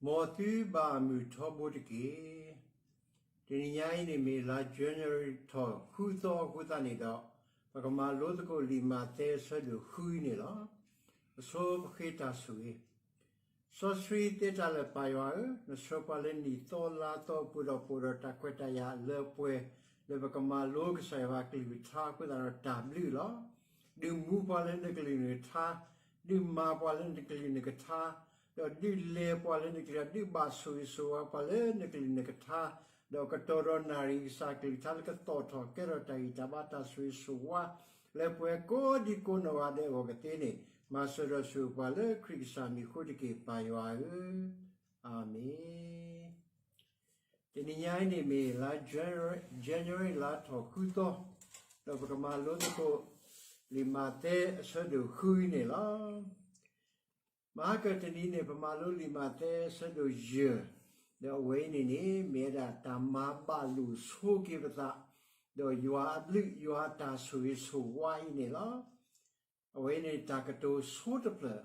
မ်သုဘၣ်မုာ်ထီဘိတက့ၢ်. တနံၤညါအံၤန့ၣ်မ့ၢ်လါ January ထီၣ်ဃုသီအဃိသတးန့ၣ်ဒီး, ပကမၤလိသကိးလံာ်မးသဲအဆၢဒိၣ်ဃုအံၤန့ၣ်လီၤ. အဆိပဃ့တၢ်ဆိၣ်ဂ့ၤ. စီဆှံသ့တၢ်လၢာ်ပၢ်ယွၤဧၢ, နဆှၢပှၤလၢနံၣ်သီလါသီအပူၤဒီး ပအိၣ်ဒီးတၢ်ခွဲးတၢ်ယာ်လၢပှဲၤ, လၢပကမၤလိကစၢ်ယွၤအကလုၢ်ကထါအဃိသတးဒီးတၢ်ဘျုးလီၤ. ဒုးမူပှၤလၢနကလုၢ်နကထါ, ဒုးမၤပှၤလၢနကလုၢ်နကထါ, ဒီးဒုးလဲၤပှၤလၢနကလုၢ်, ဒုးဘၣ်ဆိၣ်ဂ့ၤဆိၣ်ဝါပှၤလၢနကလုၢ်နကထါ, ဒီးကတီၢ်ဒီးနၣ်ရံၣ်ကစၢ်ကလုၢ်ကထါလၢကသီၣ်ထီၣ်ကဲထီၣ်တၢ်ဂံၢ်တၢ်ဘါတၢ်ဆိၣ်ဂ့ၤဆိၣ်ဝါ လၢပှဲၤကိးဒံကိးနီၢ်ဂၤဒဲးအဂီၢ်ကသ့န့ၣ်, မၤစၢၤဒီးဆိၣ်ဂ့ၤပှၤလၢခရံာ်ကစၢ်မံၤအဃိတက့ၢ် ပၢ်ယွၤဧၢ, အၤမ့ၣ်. တနံၤညါအံၤန့ၣ်မ့ၢ်လါ January, January လါထီၣ်ဃုသီ, ဒီးပကမၤလိသကိး လံာ်မးသဲအဆၢဒိၣ်ဃုအံၤန့ၣ်လီၤ. မဟါကတနံၤန့ၣ် ပမၤလိလံာ်မးသဲအဆၢဒိၣ်ယဲၢ်, ဒီးအဝဲအံၤန့ၣ်န့ၣ် မ့ၢ်ဝဲဒၣ်တၢ်မၤဘၣ်လိာ်ဆိက့ၤပသး, ဒီးယွၤအဘျုးယွၤအတၢ်ဆိၣ်ဂ့ၤဆိၣ်ဝါအံၤန့ၣ်လီၤ. အဝဲအံၤန့ၣ်တၢ်ကတိၤဆိတဖျၢၣ်,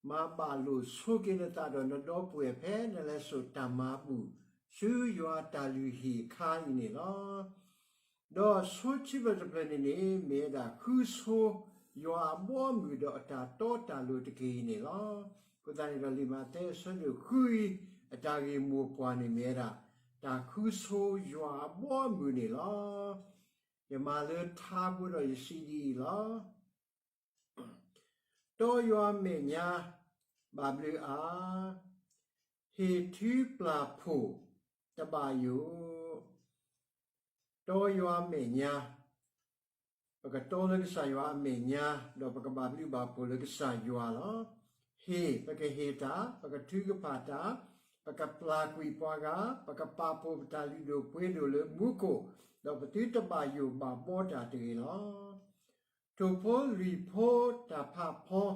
မၤဘၣ်လိာ်ဆိက့ၤနသးဒီးနဒီပုၢ်ဝဲၢ်ဖဲနလဲၤစိာ်တၢ်မၤဘူၣ် ဆူယွၤတၢ်လုၢ်ဟံၣ်အခါအံၤန့ၣ်လီၤ. ဒီးဆိခံဖျၢၣ်တဖျၢၣ်န့ၣ်န့ၣ် မ့ၢ်ဝဲဒၣ်ဃုဆိယွၤအဘီအမုၢ်ဒီးအတၢ်တီတၢ်လိၤတက့ၢ်အံၤန့ၣ်လီၤ. အဃိသတးန့ၣ်ဒီး လံာ်မးသဲအဆၢဒိၣ်ဃုအံၤ အတၢ်ဂ့ၢ်မိၢ်ပှၢ်န့ၣ်မ့ၢ်ဝဲဒၣ် တၢ်ဃုဆိယွၤအဘီအမုၢ်န့ၣ်လီၤ. ယမၤလၢထါဖိဒီးယစံးဒ်အံၤလီၤ. တီယွၤမဲာ်ညါ ဘၣ်ဘျုးအါ, ဟ့ၣ်ထုပျၢ်ဖှိၣ်တဘၣ်ယိၣ်. တီယွၤမဲာ်ညါ, ပကတီလၢကစၢ်ယွၤအမဲာ်ညါ, ဒီးပကဘၣ်ဘျုးဘၣ်ဖှိၣ်လၢကစၢ်ယွၤလီၤ. ဟ့ၣ်, ပကဟ့ၣ်တၢ်, ပကထုကဖၣ်တၢ်, ပကပျၢ်ကွံာ်ပှၤဂၤ, ပကပာ်ဖှိၣ်ပတၢ်လုၢ်ဒိၣ်ပှ့ၤဒိၣ်လၢမူခိၣ်, ဒီးပသုတဘၣ်ယိၣ်ဘၣ်ဘီတၢ်တဂ့ၤလီၤ. ထိၣ်ဖိလွံၢ်ဖိတၢ်ဖးဖီ,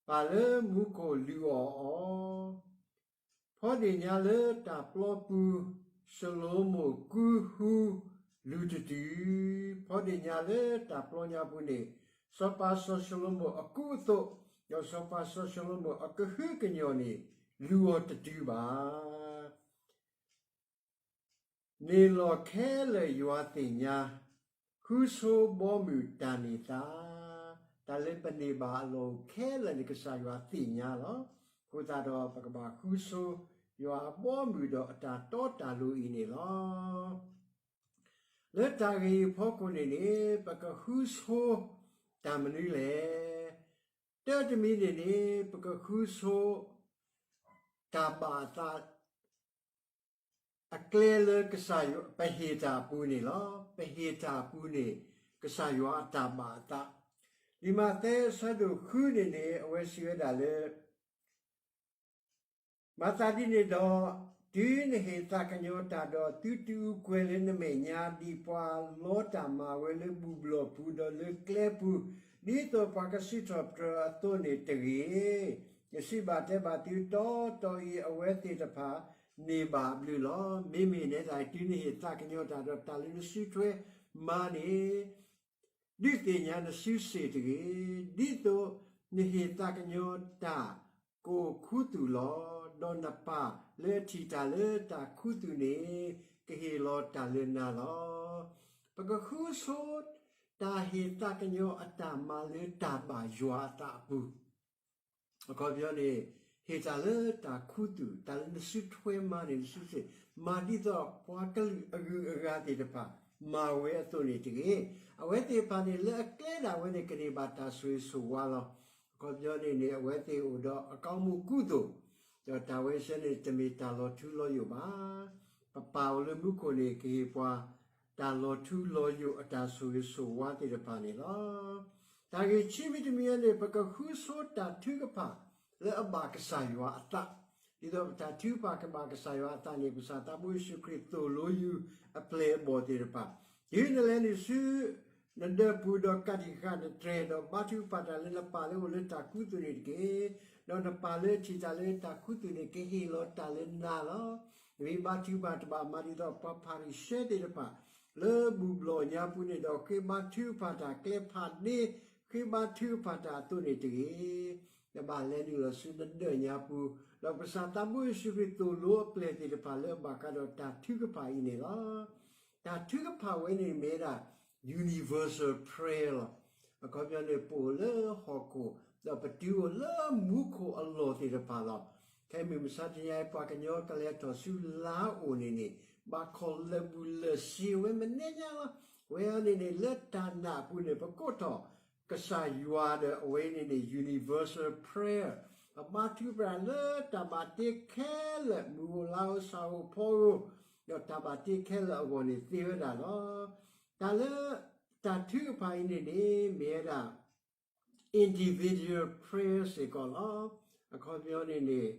ပၢ်လၢမူခိၣ်လုၢ်အီၣ်အီၤ. ဖီဒ့ၣ်ညါလၢတၢ်ပျီပူၤ, ၡလိၤမိၣ်ကူဟုလူၤတတုၤ. ဖီဒ့ၣ်ညါလၢတၢ်ပျီညါပူၤန့ၣ်, စီၤပၤစီၤၡလိၤမိၣ်အကူအသိး, ဒီးစီၤပၤစီၤၡလိၤမိၣ်အကဟုကညီၢ်န့ၣ်, လူၤအီၤတတုၤဘၣ်. န့ၢ်လီၤခဲလၢာ်ယွၤသ့ၣ်ညါ, ဃုဆိဘီမုၢ်တၢ်န့ၢ်သါ, တၢ်လၢပန့ၢ်ဘၣ်အလီၢ်အိၣ်ခဲလၢာ်န့ၣ် ကစၢ်ယွၤသ့ၣ်ညါလီၤ. အဃိသတးဒီး ပကဘၣ်ဃုဆိယွၤအဘီအမုၢ်ဒီးအတၢ်တီတၢ်လိၤအံၤန့ၣ်လီၤ. လၢတၢ်ဂ့ၢ်အံၤအဖီခိၣ်န့ၣ်န့ၣ် ပကဃုဆိတၢ်မနုၤလဲၣ်. တၢတမံၤန့ၣ်န့ၣ် ပကဃုဆိ တၢ်ဘၣ်အသး အကျဲလၢကစၢ်ယွၤ ပဟ့ၣ်တၢ်အပူၤန့ၣ်လီၤ. ပဟ့ၣ်တၢ်အပူၤန့ၣ် ကစၢ်ယွၤအတၢ်ဘၣ်အသး. လံာ်မးသဲအဆၢဒိၣ်ဃုန့ၣ်န့ၣ် အဝဲစံးဝဲဒၣ်လၢ မၤသးဒ်န့ၣ်ဒီး, တုၤနဟ့ၣ်သးကညီၤတၢ်ဒီး သုတအူကွဲၤလၢနမဲာ်ညါ ဒ်ပှၤလီတၢ်မၤဝဲလၢဘူၣ်ဘျီၣ်ပူၤဒီးလၢကျဲပူၤ, ဒ်သိးပှၤကစံးထီၣ်ပတြၢၤအသိးန့ၣ်တဂ့ၤ. ယစံးဘၣ်တဲဘၣ်သု, တီတီအံၤ အဝဲသ့ၣ်တဖၣ်န့ၢ်ဘၣ်အဘျုးလီၤ. မ့မ့ၢ်နဲဒၣ် တုၤနဟ့ၣ်သးကညီၤတၢ်ဒီးတၢ်လၢနစုထွဲမၤန့ၣ် ဒုးသ့ၣ်ညါနစုစ့ၣ်တဂ့ၤ, ဒ်သိးနဟ့ၣ်သးကညီၤတၢ်ကအိၣ်ခူသူၣ်လီၤ. ဒီးနပၢ်လၢအထံၣ်တၢ်လၢတၢ်ခူသူၣ်န့ၣ် ကဟ့ၣ်လီၤတၢ်လၢနၤလီၤ. ပကဃုဆိ တၢ်ဟ့ၣ်သးကညီၤအတၢ်မၤလၢတၢ်ဘၣ်ယွၤအသးအပူၤ အခီပညီန့ၣ် ဟ့ၣ်တၢ်လၢတၢ်ခူသူၣ်, တၢ်လၢနစုထွဲမၤန့ၣ် နစုစ့ၣ်, မၤဒ်သိးပှၤကလုာ်အဂုၤအဂၤသ့ၣ်တဖၣ် မၤဝဲအသိးန့ၣ်တဂ့ၤ. အဝဲသ့ၣ်တဖၣ်န့ၣ် လၢအကျဲဒၣ်ဝဲန့ၣ် ကန့ၢ်ဘၣ်တၢ်ဆိၣ်ဂ့ၤဆိၣ်ဝါလီၤ. အခီပညီန့ၣ်န့ၣ် အဝဲသ့ၣ်အိၣ်ဒီးအကောင်းမှုကုသိုလ်, ဒီးတၢ်ဝဲဆၢန့ၣ် တမ့ၢ်တၢ်လီၤထူလီၤယိာ်ဘၣ်. ပပၢ်အိၣ်လၢမူခိၣ်န့ၣ် ကဟ့ၣ်ပှၤ တၢ်လီၤထူလီၤယိာ်အတၢ်ဆိၣ်ဂ့ၤဆိၣ်ဝါသ့ၣ်တဖၣ်န့ၣ်လီၤ. တၢ်ဂ့ၢ်ခံမံၤတမံၤန့ၣ် ပကဃုဆိတၢ်ထုကဖၣ်လၢအဘၣ်ကစၢ်ယွၤအသး, ဒ်သိးပတၢ်ထုကဖၣ်ကဘၣ်ကစၢ်ယွၤအသးန့ၣ် ပကစၢ်သးဘိယ့ၣ်ၡူးခရံာ်သိၣ်လိယုာ်အပျဲၢ်အဘီၣ်သ့ၣ်တဖၣ်, တုၤနလဲၤနုာ်ဆူ နဒၢးပူၤဒီးကးတံာ်ဃာ်နတြဲၤ ဒီးဘါထုကဖၣ်တၢ်လၢနပၢ်လၢအိၣ်လၢတၢ်ခူသူၣ်န့ၣ်တက့ၢ်. ဒီးနပၢ်လၢထံၣ်တၢ်လၢတၢ်ခူသူၣ်န့ၣ် ကဟ့ၣ်လီၤတၢ်လၢနၤလီၤ. နမ့ၢ်ဘါထုကဖၣ်တဘၣ် မၤဒ်သိးပှၤဖၤရံၤၡဲသ့ၣ်တဖၣ် လၢဘူၣ်ဘျီၣ်ညါပူၤန့ၣ်ဒီး ဃ့ဘါထုကဖၣ်တၢ်ကျဲဖးဒ့, ဃ့ဘါထုကဖၣ်တၢ်အသိးန့ၣ်တဂ့ၤ. နဘၣ်လဲၤနုာ်လီၤဆူနဒၢးညါပူၤ, ဒီးကစၢ်သးဘိယ့ၣ်ၡူးခရံာ်သိၣ်လိအပျဲၢ်သ့ၣ်တဖၣ်လၢအဘၣ်ဃးဒီးတၢ်ထုကဖၣ်အံၤန့ၣ်လီၤ. တၢ်ထုကဖၣ်ဝဲန့ၣ်မ့ၢ်ဝဲဒၣ် universal prayer လီၤ. အခီပညီန့ၣ် ပအိၣ်လၢဟီၣ်ခိၣ် ဒီးပတုၤအိၣ်လၢမူခိၣ်အလီၢ်သ့ၣ်တဖၣ်လီၤ. ခဲမုၢ်မဆါတနံၤအံၤ ပှၤကညီကလဲၤထီၣ်ဆူလါအိၣ်န့ၣ်န့ၣ် ဘၣ်ခီၣ်လၢာ်ဘူၣ်လၢာ်စ့ဝဲမနုၤညါလီၤ. အဝဲအံၤန့ၣ်န့ၣ် လၢတၢ်နာ်အပူၤန့ၣ် ပကိးထီၣ် ကစၢ်ယွၤဒီးအဝဲန့ၣ်န့ၣ် universal prayer ပဘါထုကဖၣ်လၢတၢ်ဘၣ်တ့ခဲလၢာ် မုၢ်ဧိၤလါဧိၤစးဧိၤဖီဧိၤ, ဒီးတၢ်ဘၣ်တ့ခဲလၢာ်အဂီၢ်န့ၣ်သ့ဝဲဒၣ်လီၤ. တၢ်လၢ တၢ်ထုကဖၣ်အံၤန့ၣ်န့ၣ် မ့ၢ်ဝဲဒၣ် individual prayer စ့ၢ်ကီးလီၤ. အခီပညီန့ၣ်န့ၣ်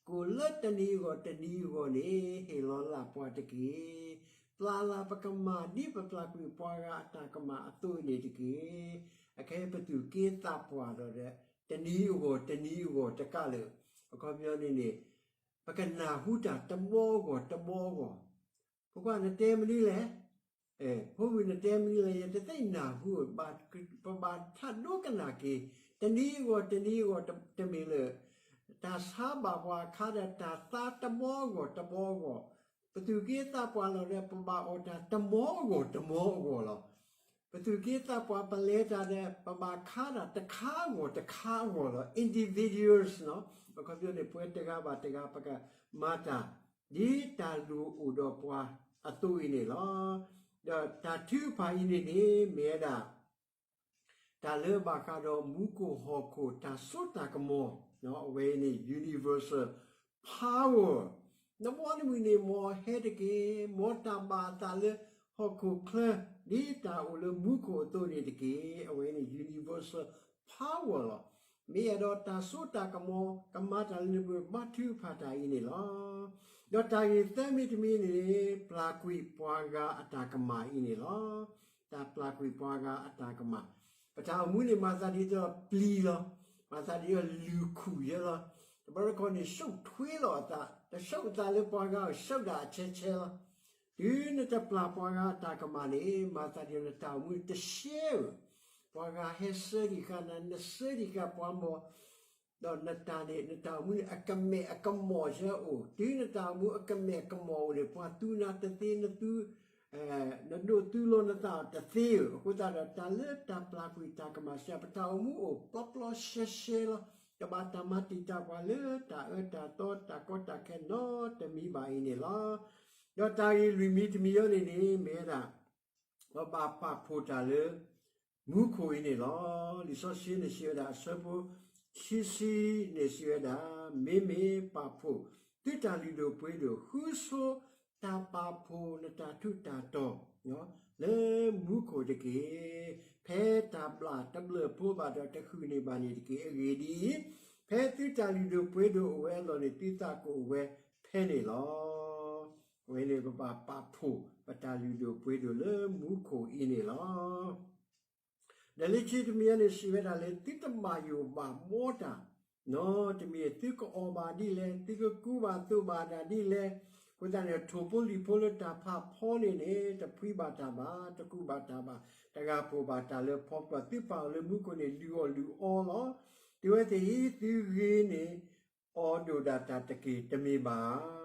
ကိၣ်လၢတနံၤအဂီၢ်တနံၤအဂီၢ်န့ၣ် ဟ့ၣ်လီၤလၢ်ပှၤတက့ၢ်. ပျၢ်လၢ်ပကမၢ်ဒ်ပပျၢ်ကွံာ်ပှၤဂၤအတၢ်ကမၣ်အသိးန့ၣ်တက့ၢ်. အခဲအံၤပသူၣ်က့သးပှၢ်ဒီး တနံၤအဂီၢ်တနံၤအဂီၢ်တကးလၢာ်, အခီပညီန့ၣ်န့ၣ် ပကနၢ်ဟူတၢ်တဘီအဂီၢ်တဘီအဂီၢ်, ဖိခွါနတဲမနုၤလဲၣ်, ဖိမုၣ်နတဲမနုၤလဲၣ် ယတသ့ၣ်နၢ်ဟူ, ပဘၣ်ထးဒိကနၣ်က့ၤ, တနံၤအဂီၢ်တနံၤအဂီၢ် တမ့ၢ်လၢ တၢ်ဆါဘၣ်ပှၤခါဒီးတၢ်သါတဘီအဂီၢ်တဘီအဂီၢ်, ပသူၣ်က့သးပှၢ်လီၤဒီး ပဘၣ်အီၣ်တၢ်တဘီအဂီၢ်တဘီအဂီၢ်လီၤ. ပသူၣ်က့သးပှၢ်ပလဲၤတၢ်ဒီး ပဘၣ်ခါတၢ်တခါအဂီၢ်တခါအဂီၢ်လီၤ. Individuals နီၤ, အခီပညီန့ၣ် ပဝဲတဂၤဘၣ်တဂၤ ပကမၤတၢ် ဒ်တၢ်လိၣ်အိၣ်ဒီးပှၤအသိးအံၤန့ၣ်လီၤ. ဒီးတၢ်ထုကဖၣ်အံၤန့ၣ်န့ၣ် မ့ၢ်ဝဲဒၣ် တၢ်လၢဘၣ်ဃးဒီးမူခိၣ်ဟီၣ်ခိၣ်တၢ်စိတၢ်ကမီၤ, အဝဲအံၤန့ၣ် universal power နဘီနမုၢ်န့ၣ် မ်အဟဲတက့ၢ်, မ်တၢ်ဘၣ်အသးလၢဟီၣ်ခိၣ်ချၢ ဒ်တၢ်အိၣ်လၢမူခိၣ်အသိးန့ၣ်တက့ၢ်. အဝဲန့ၣ် universal power လီၤ. မ့ၢ်အဲၣ်ဒိးတၢ်စိတၢ်ကမီၤ ကမၤတၢ်လၢနပူၤ ဘါထုကဖၣ်တၢ်အံၤန့ၣ်လီၤ. ဒီးတၢ်ဂ့ၢ်သၢမံၤတမံၤန့ၣ် ပျၢ်ကွံာ်ပှၤဂၤအတၢ်ကမၣ်အံၤန့ၣ်လီၤ. တၢ်ပျၢ်ကွံာ်ပှၤဂၤအတၢ်ကမၣ်, ပတၢ်အိၣ်မူန့ၣ် မၤသးဒ်သိးပျံၤလီၤ, မၤသးဒ်သိးလုၢ်ခူၣ်ယဲလီၤ. တဘျီတခီၣ်န့ၣ် ရှုပ်ထွေးလီၤအသး, တရှုပ်အသးလၢပှၤဂၤအအိၣ် ရှုပ်ဒၣ်အဆဲဆဲလီၤ. တုၤနတပျၢ်ပှၤဂၤအတၢ်ကမၣ်န့ၣ် မၤသးဒ်သိးနတၢ်အိၣ်မူတရှဲဧိၤ, ပှၤဂၤဟဲဆှၢဒံးဃာ်နၤ နဆှၢဒံးဃာ်ပှၤမီၤ ဒီးနတၢ်န့ၣ် နတၢ်အိၣ်မူန့ၣ် အကမဲာ်အကမီၤယဲအိၣ်, တုၤနတၢ်အိၣ်မူအကမဲာ်ကမီၤအိၣ်န့ၣ် ပှၤသူနၤတသ့, နသူ, နဒိးသူလီၤနသးတသ့ဧိၤ. အဃိသတးဒီး တၢ်လၢတၢ်ပျၢ်ကွံာ်တၢ်ကမၣ်စ့ၢ် ပတၢ်အိၣ်မူအိၣ်ပျီပျီရှဲရှဲလီၤ. တဘၣ်တၢ်မၤတံာ်တာ်ပှၤလၢတၢ်အၢတၢ်သီ တၢ်ကီတၢ်ခဲနီတမံၤဘၣ်အံၤန့ၣ်လီၤ. ဒီးတၢ်ဂ့ၢ်လွံၢ်မံၤတမံၤအံၤန့ၣ်န့ၣ် မ့ၢ်ဝဲဒၣ် ပဘၣ်ပာ်ဖှိၣ်တၢ်လၢ မူခိၣ်အံၤန့ၣ်လီၤ. လံာ်စီဆှံန့ၣ်စံးဝဲဒၣ် အဆၢဖိခံဆံန့ၣ်စံးဝဲဒၣ်, မ့မ့ၢ်ပာ်ဖှိၣ်သုတၢ်လုၢ်ဒိၣ်ပှ့ၤဒိၣ် ဃုဆိတၢ်ပာ်ဖှိၣ်နတၢ်ထူးတၢ်တီၤ လၢမူခိၣ်တက့ၢ်. ဖဲတၢ်ဘျၣ်တဘျၢၣ်ဖိဘၣ်ဒီးတဟုၣ်န့ၢ်ဘၣ်န့ၣ်တက့ၢ်. အဂ့ၢ်ဒ်အံၤ, ဖဲသုတၢ်လုၢ်ဒိၣ်ပှ့ၤဒိၣ်အိၣ်ဝဲအလီၢ်န့ၣ် သုသးကအိၣ်ဝဲဖဲန့ၣ်လီၤ. အဝဲန့ၣ်ပဘၣ်ပာ်ဖှိၣ်ပတၢ်လုၢ်ဒိၣ်ပှ့ၤဒိၣ်လၢမူခိၣ်အံၤန့ၣ်လီၤ. ဒီးလၢခံတမံၤအံၤန့ၣ် စံးဝဲဒၣ်လၢ သုတဘၣ်ယိၣ်ဘၣ်ဘီတၢ်နီတမံၤ, သုကအီၣ်ဘၣ်ဒ်လဲၣ်, သုကကူဘၣ်သိးဘၣ်ဒၣ်ဒ်လဲၣ်. အဃိသတးန့ၣ် ထိၣ်ဖိလံၣ်ဖိလၢတၢ်ဖးဖီန့ၣ်န့ၣ် တဖှံဘၣ်တၢ်ဘၣ်, တကူဘၣ်တၢ်ဘၣ်, တဂၢၢ်ပိာ်ဘၣ်တၢ်လၢဖီပျီ, သုပာ်အီၤလၢမူခိၣ်န့ၣ် လုၢ်အီၣ်လုၢ်အီလီၤ. တုၤအဝဲသ့ၣ်အံၤ သုဂ့ၤန့ၣ် အီၣ်ဒိၣ်ဒၣ်တၢ်တက့ၢ်, တမ့ၢ်ဘၣ်.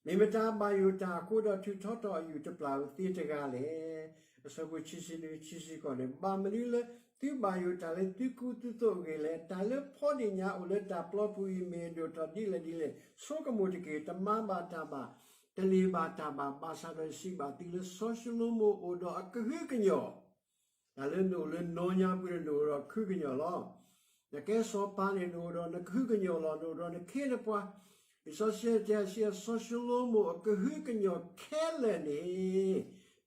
မ့ၢ်မတၤဘၣ်ယိၣ်တၢ်အဃိဒီး ထုးထီထီၣ်အယုၢ်တပျၢ်ဧိၤသ့တဂၤလဲၣ်. အဆၢဖိခံဆံနွံ ခံဆံဃိးန့ၣ်, ဘၣ်မနုၤလၢသုဘၣ်ယိၣ်တၢ်လၢသုကူသုသိးအဂ့ၢ်လဲၣ်. တၢ်လၢဖီဒ့ၣ်ညါအိၣ်လၢတၢ်ပျီပူၤအံၤ မ့ၢ်အဒိၣ်ထီၣ်ဒ်လဲၣ်ဒ်လဲၣ်, ဆိကမိၣ်တက့ၢ်, တမၤဘၣ်တၢ်ဘၣ်, တလ့ၢ်ဘၣ်တၢ်ဘၣ်. ဘၣ်ဆၣ်ဒီးယစံးဘၣ်သုလၢ စီၤၡလိၤမိၣ်အိၣ်ဒီးအကဟုကညီၢ် တၢ်လၢနအိၣ်လၢနီၢ်ညါပူၤန့ၣ် နအိၣ်ဒီးကဟုကညီၢ်လီၤ. နကဲစီၤပၤန့ၣ် နအိၣ်ဒီးနကဟုကညီၢ်လီၤ, နအိၣ်ဒီးနခ့နပှၤ. လံာ်စီဆှံတဲစံး စီၤၡလိၤမိၣ်အကဟုကညီၢ်ခဲလၢာ်န့ၣ်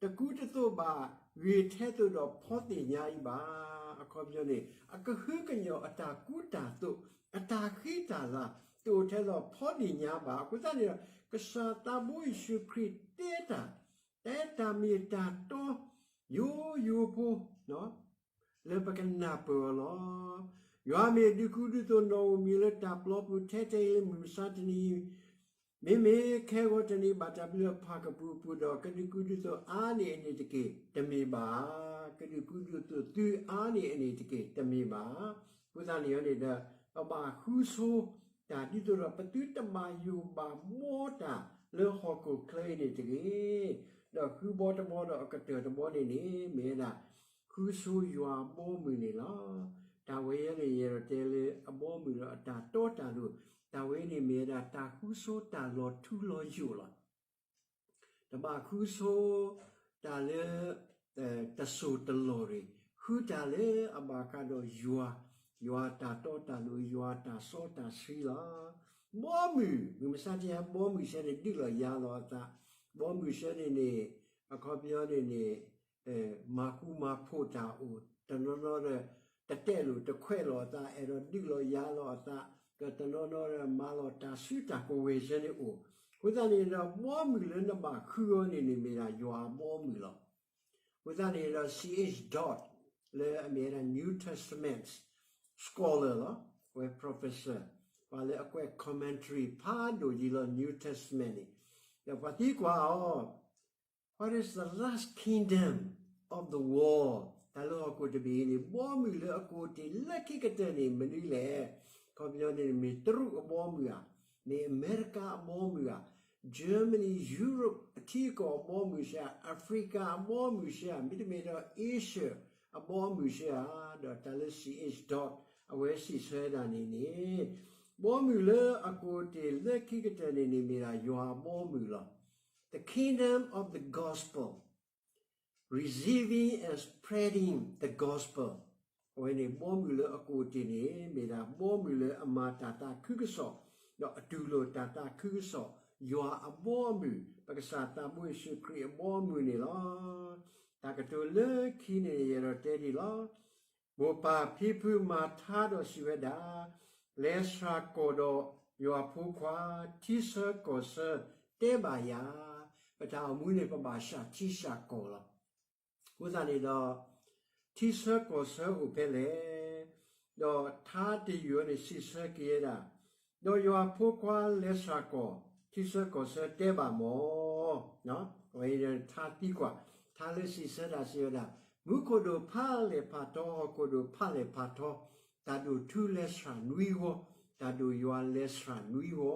တကူတသိးဘၣ် ဂ့ၤထဲသိးဒီးဖီဒ့ၣ်ညါအံၤဘၣ်. အခီပညီန့ၣ် အကဟုကညီၢ်အတၢ်ကူတၢ်သိး အတၢ်ဃံတၢ်လၤ တအိၣ်ထဲလီၤဖီဒ့ၣ်ညါဘၣ်. အဃိသတးန့ၣ်ဒီး ကစၢ်သးဘိယ့ၣ်ၡူးခရံာ်တဲတၢ် တဲတၢ်မ့ၢ်တၢ်တီ ယိယိဖိ လၢပကနၢ်ပၢၢ်အီၤလီၤ. ယွၤမ့ၢ်ဒုးကူဒုးသိးနီၣ်ဧိၤမံၤလၢတၢ်ပျီပူၤ ထဲထဲအံၤလၢမုၢ်မဆါတနံၤအံၤ, မ့မ့ၢ်ခဲဂီၤတနံၤဘၣ်တၢ်ဘျုးအဖၣ်ကပူၤပူၤဒီး ကဒုးကူဒုးသိးအါန့ၢ်အန့ၣ်တက့ၢ်, တမ့ၢ်ဘၣ်. ကဒုးကူဒုးသိးသုအါန့ၢ်အန့ၣ်တက့ၢ်, တမ့ၢ်ဘၣ်. အဃိသတးန့ၣ်န့ၣ်ဒီး ပဘၣ်ဃုဆိတၢ်ဒ်သိးဒီး ပသုတဘၣ်ယိၣ်ဘၣ်ဘှီတၢ်လၢဟီၣ်ခိၣ်ချၢအံၤန့ၣ်တဂ့ၤ, ဒီးဃုဘီတဘီဒီးအကတၢၢ်တဘီန့ၣ်န့ၣ် မ့ၢ်ဝဲဒၣ် ဃုဆိယွၤအဘီအမုၢ်န့ၣ်လီၤ. တၢ်ဝဲအံၤန့ၣ် ယအဲၣ်ဒိးတဲလၢအဘီအမုၢ်ဒီးအတၢ်တီတၢ်လိၤ, တၢ်ဝဲန့ၣ်မ့ၢ်ဝဲဒၣ် တၢ်ဃုဆိတၢ်လီၤထူလီၤယိာ်လီၤ. တဘၣ်ဃုဆိတၢ်လၢ တစိၢ်တလီၢ်တဂ့ၤ, ဃုတၢ်လၢအဘၣ်ဃးဒီးယွၤ, ယွၤတၢ်တီတၢ်လိၤ, ယွၤတၢ်စီတၢ်ဆှံလီၤ. ဘီမုၢ်, မုၢ်မဆါတနံၤ ဘီမုၢ်ဆၢန့ၣ် ဒုးလီၤယၤလီၤအသး, ဘီမုၢ်ဆၢန့ၣ်န့ၣ် အခီပညီန့ၣ်န့ၣ် မၤဃူမၤဖိးတၢ်အိၣ်, တနီၤနီၤဒီး တတဲာ်လိာ်တခွဲးလိာ်အသး, အဲၣ်ဒိးဒုးလီၤယၤလီၤအသး, ဒီးတနီၤနီၤဒီးမၤလီၤတၢ်စုတၢ်ကဝဲၤဆၢန့ၣ်အိၣ်. အဃိသတးန့ၣ်ဒီး ဘီမုၢ်လၢနဘၣ်ဃုအီၤန့ၣ်န့ၣ် မ့ၢ်ဒၣ်ယွၤအဘီအမုၢ်လီၤ. အဃိသတးန့ၣ်ဒီး စီၣ်အ့ၣ် Dodd လၢအမ့ၢ်ဝဲဒၣ် New Testament scholar လီၤ, အဝဲ professor, ပှၤလၢအကွဲး commentary ဖးဒိၣ်ယံၤလီၤ New Testament န့ၣ်, ဒီးပှၤသံကွၢ်အီၤ What is the last kingdom of the world? တၢ်လၢဟီၣ်ခိၣ်တဘ့ၣ်အံၤန့ၣ် ဘီမုၢ်လၢအကိးတ့ၢ်လၢခံကတၢၢ်န့ၣ် မနုၤလဲၣ်. အခီပညီန့ၣ် မ့ၢ်တရူးအဘီမုၢ်ဧါ, မ့ၢ်အမဲရကၤအဘီမုၢ်ဧါ, Germany, Europe အထံအကီၢ်အဘီမုၢ်စ့ၢ်ဧါ, Africa အဘီမုၢ်စ့ၢ်ဧါ, မ့တမ့ၢ်ဒီး Asia အဘီမုၢ်စ့ၢ်ဧါ, ဒီးတၢ်လၢ စီၣ်အ့ၣ် Dodd အဝဲစံးဆၢဒၣ်န့ၣ်န့ၣ်, ဘီမုၢ်လၢအကိးတ့ၢ်လၢခံကတၢၢ်န့ၣ်န့ၣ် မ့ၢ်ဒၣ်ယွၤအဘီမုၢ်လီၤ. The kingdom of the gospel, receiving and spreading the gospel. အဝဲန့ၣ် ဘီမုၢ်လၢအကိးတ့ၢ်န့ၣ် မ့ၢ်ဒၣ်ဘီမုၢ်လၢအမၤတၢ်သးခုကစီၣ်, ဒီးအတူၢ်လိာ်တၢ်သးခုကစီၣ်, ယွၤအဘီအမုၢ်, ပကစၢ်သးဘိယ့ၣ်ၡူးခရံာ်အဘီအမုၢ်န့ၣ်လီၤ. တၢ်ကတိၤလၢခံန့ၣ် ယအဲၣ်ဒိးတဲဒ်လီၤ. မိၢ်ပၢ်ဖံဖုမၤထါဒီးစံးဝဲဒၣ်, လဲၤဆှၣ်ကီၢ်ဒီးယွၤဖိခွါ, ထံဆၢကီၢ်ဆၢတဲဘၣ်ယၤ, ပတၢ်အိၣ်မူန့ၣ် ပဘၣ်ဆှၣ်ထံဆှၣ်ကီၢ်လီၤ. အဃိသတးန့ၣ်ဒီး ထံဆၢကီၢ်ဆၢအိၣ်ဖဲလဲၣ်, ဒီးထါတယုၢ်အံၤန့ၣ် စံးဆၢက့ၤဝဲဒၣ်, ဒီးယွၤဖိခွါလဲၤဆှၣ်ကီၢ်, ထံဆၢကီၢ်ဆၢတဲဘၣ်မီၢ်. အဝဲထါသံကွၢ်, ထါလၢစံးဆၢဒၣ်စံးဝဲဒၣ်, မူခိၣ်ဒိၣ်ဖးလဲၢ်ဖးထီ, ဟီၣ်ခိၣ်ဒိၣ်ဖးလဲၢ်ဖးထီ, တၢ်ဒိၣ်ထူလဲၤဆှၣ်နွံဂီၤ, တၢ်ဒိၣ်ယွၤလဲၤဆှၣ်နွံဂီၤ,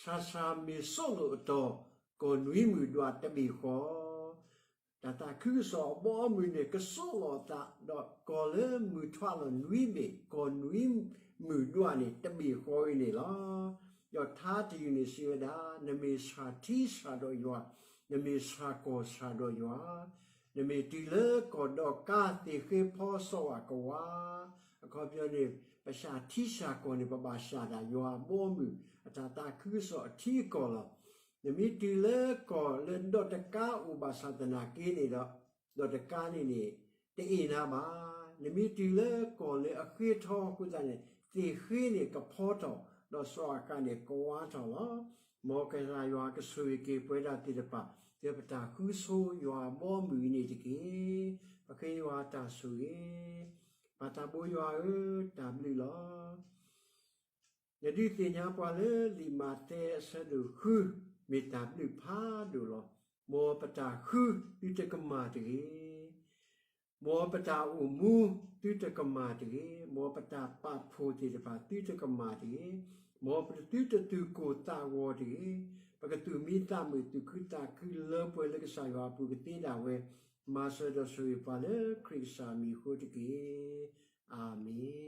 ဆှၣ်ဆှၣ်မ့ၢ်စိးလိာ်အတီၤ, ကီၢ်နွံမုၢ်ဒွးတဘ့ၣ်ဃီ တၢ်သးခုကစီၣ်အဘီအမုၢ်န့ၣ် ကစိးလိာ်အသး, ဒီးကီၢ်လၢမုၢ်ထွးလီၤနွံဘ့ၣ်, ကီၢ်နွံမုၢ်ဒွးန့ၣ် တဘ့ၣ်ဃီအံၤန့ၣ်လီၤ. ဒီးထါတယုၢ်န့ၣ်စံးဝဲဒၣ်, နမ့ၢ်ဆှၣ်ထံဆှၣ်ဒီးယွၤ, နမ့ၢ်ဆှၣ်ကီၢ်ဆှၣ်ဒီးယွၤ, နမ့ၢ်တုၤလၢကီၢ်ဒီးကါသ့ၣ်ဃ့ဖီစီၤဝၣ်ကဝါ, အခီပညီန့ၣ် ပဆှၣ်ထံဆှၣ်ကီၢ်န့ၣ် ပဘၣ်ဆှၣ်ဒၣ်ယွၤအဘီအမုၢ် အတၢ်သးခုကစီၣ်အထံအကီၢ်လီၤ. နမ့ၢ်တုၤလၢကီၢ်လၢဒီးတကါအိၣ်ဘၣ်ဆၣ်သနာ်က့န့ၣ်ဒီး, ဒီးတကါန့ၣ်န့ၣ် တအ့ၣ်နၤဘၣ်. နမ့ၢ်တုၤလၢကီၢ်လၢအဃ့ထီအဃိသတးန့ၣ် သ့ၣ်ဃ့န့ၣ်ကဖီထီၣ်, ဒီးစီၤအၤဃးန့ၣ်ကဝါထီၣ်လီၤ. မ်ကစၢ်ယွၤကဆိၣ်ဂ့ၤက့ၤပဝဲဒၣ်သ့ၣ်တဖၣ် လၢပတၢ်ဃုဆိယွၤအဘီအမုၢ်အံၤန့ၣ်တက့ၢ်. ပဃ့ယွၤတၢ်ဆိၣ်ဂ့ၤ, ပၢ်သးဘိယွၤဧၢ, တၢ်ဘျုးလီၤ. ယဒုးသ့ၣ်ညါပှၤလၢလံာ်မးသဲအဆၢဒိၣ်ဃု မ့ၢ်တၢ်ဘျုးဖးဒိၣ်လီၤ. မ်ပတၢ်ဃုသုတကမၣ်တဂ့ၤ, မ်ပတၢ်အိၣ်မူသုတကမၣ်တဂ့ၤ, မ်ပတၢ်ပာ်ဖှိၣ်သ့ၣ်တဖၣ်သုတကမၣ်တဂ့ၤ, မ်ပသုတသုးကိၢ်သးဂီၤတဂ့ၤ, ပကသူၣ်မံသးမုာ်သူၣ်ခုသးခုလၢပှဲၤလၢကစၢ်ယွၤအပူၤကသ့ဒၣ်ဝဲ, မၤစၢၤဒီးဆိၣ်ဂ့ၤပှၤလၢခရံာ်ကစၢ်အမံၤအဃိတက့ၢ်. အၤမ့ၣ်.